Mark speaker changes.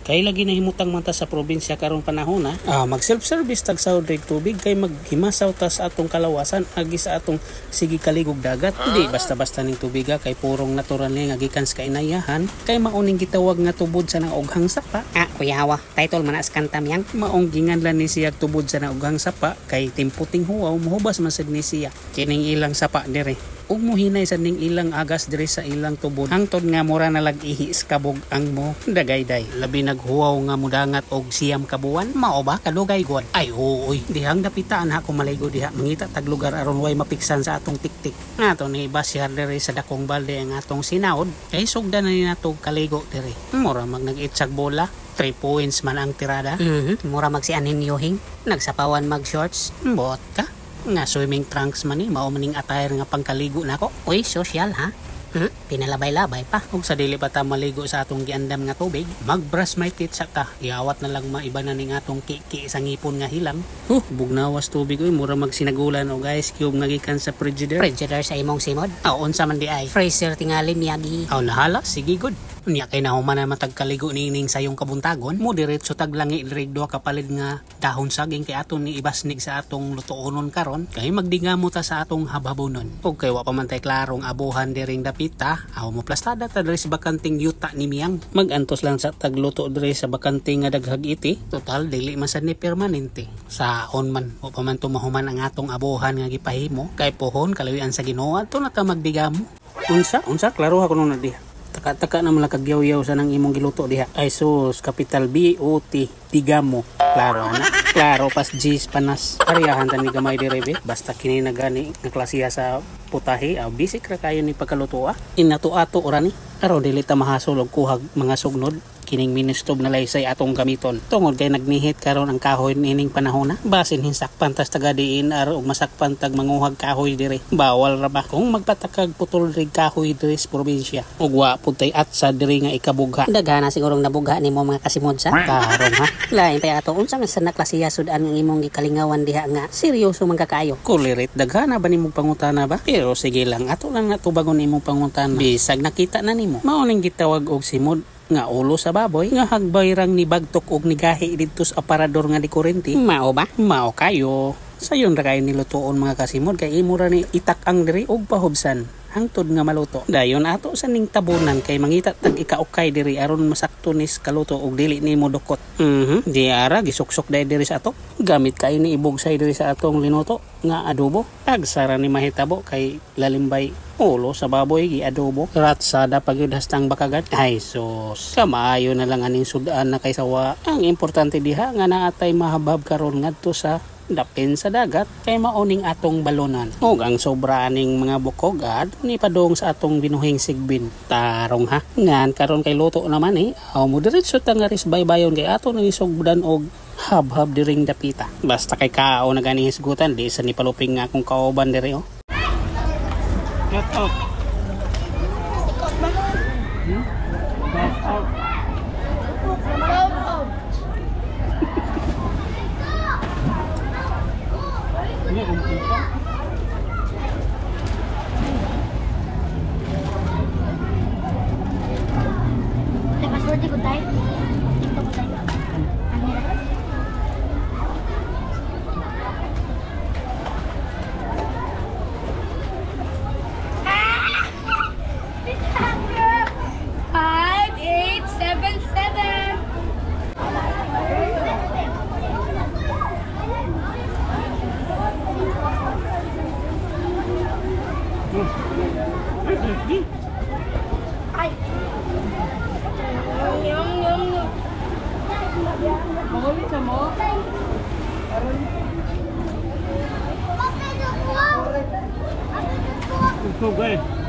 Speaker 1: Kay lagi nahimutang man ta sa probinsya karong panahon ha. Mag self-service tag sa tubig kay maghimasaw ta sa atong kalawasan agi sa atong sige kaligog dagat. Di basta-basta ning tubiga kay purong natural ni nga gikan sa kainayahan kay mauning gitawag nga tubod sa naughang sapa.
Speaker 2: Ah, kuyawa, title man na sa kanta miyang.
Speaker 1: Maong ginganlan ni siya tubod sa naughang sapa kay timputing huwaw mohubas man sad ni siya kining ilang sapa dire. Ug mohinay sad ning ilang agas dire sa ilang tubod hangtod nga mura na lag-ihi sa kabog ang mo dagayday. Labi naghuwaw nga mudangat og 9 ka buwan, mao ba kadugay god? Ay ooy, dihang dapitaan ha kung malaygo diha mangita tag lugar aron way mapiksan sa atong tiktik. Ato ni ibasyar dire sa dakong balde ang atong sinaod kay sugdan na ni nato kaligo dire. Mura mag nag-itsag bola, 3 points man ang tirada.
Speaker 2: Mura mag si Anin Yohing, nagsapawan mag shorts.
Speaker 1: Bot ka. Nga swimming trunks man ni, mao maning attire nga pangkaligo nako.
Speaker 2: Uy, social ha? Pinalabay-labay pa.
Speaker 1: Ug sa dili pa ta maligo sa atong giandam nga tubig, magbrush my teeth sa ta. Iawat na lang maiba na ning atong kiki sa ngipon nga hilang. Bugnawas tubig oy, mura magsinagulan og ice cube nga gikan sa frigidaire.
Speaker 2: Frigidaire sa imong simod?
Speaker 1: Aw, unsa man di ay?
Speaker 2: Freezer tingali miyagi.
Speaker 1: Aw, nahala, sige good. Unya kay nahuman na matagkaligo nining sayong kabuntagon, mo diretso tag langi diri duha ka palid nga dahon saging kay aton ni ibasnig sa atong lutuonon karon kay magdingamo ta sa atong habhabonon. Ug kay wa pa man tay klarong abuhan diring dapita, aw mo plastada ta diri sa bakanting yuta ni Miyang. Magantos lang sa tagluto diri sa bakanting nga daghag iti, total dili man sad ni permanente. Saon man wa pa man tumahuman ang atong abuhan nga gipahimo kay pohon kalawian sa Ginoo adto na ta magdigamo. Unsa unsa klaro ha kuno na diha. Taka-taka na mga kagyaw-yaw sa nang imong giluto diha. Ay sus, capital B O T, digamo. Klaro ana. Klaro pas G's panas. Ariyahan ta ni gamay dire be. Basta kini na gani nga klasiha sa putahe, aw basic ra kayo ni pagkaluto ah. Inato-ato ora ni. Aron dili ta mahasol og kuhag mga sugnod kining ministob na laysay atong gamiton. Tungod kay nagnihit karon ang kahoy nining panahona, basin hinsakpan tas taga DNR ug masakpan tag manguhag kahoy dire. Bawal ra ba kung magpatakag putol rig kahoy dire sa probinsya. Ug wa pud tay atsa diri nga ikabugha.
Speaker 2: Daghana sigurong nabugha nimo mga kasimod sa.
Speaker 1: Karon ha.
Speaker 2: Lain pa ato unsa man sa naklasiya sudan ang imong gikalingawan diha nga seryoso man kaayo.
Speaker 1: Kulirit daghana ba nimong pangutana ba? Pero sige lang, ato lang natubagon imong pangutana. Bisag nakita na nimo. Mao ning gitawag og simod nga ulo sa baboy nga hagbay rang ni bagtok og nigahi didto sa aparador nga di kurente.
Speaker 2: Mao ba?
Speaker 1: Mao kayo. Sayon ra kayo nilutoon mga kasimod kay imo ra ni itak-ang diri og pahubsan hangtod nga maluto. Dayon ato sa ning tabunan kay mangita tag ikaukay diri aron masakto nis kaluto og dili nimo dukot. Di ara gisuksok dai diri sa ato. Gamit kayo ni ibugsay diri sa atong linuto nga adobo. Tagsara ni mahitabo kay lalimbay ulo sa baboy gi adobo. Ratsada pagyud hastang bakagat. Ay sus, kamaayo na lang aning sudan na kay sawa. Ang importante diha nga naatay mahabhab karon ngadto sa dapin sa dagat kay maoning atong balonan. Ug ang sobra aning mga bukog ad ni padong sa atong binuhing sigbin. Tarong ha. Ngan karon kay luto naman eh. Aw mo diretso ta nga ris baybayon kay ato nang isugdan og habhab diring dapita. Basta kay kao na ganing hisgutan di sa ni paluping nga akong kauban diri oh. Get out. Get out. Okay.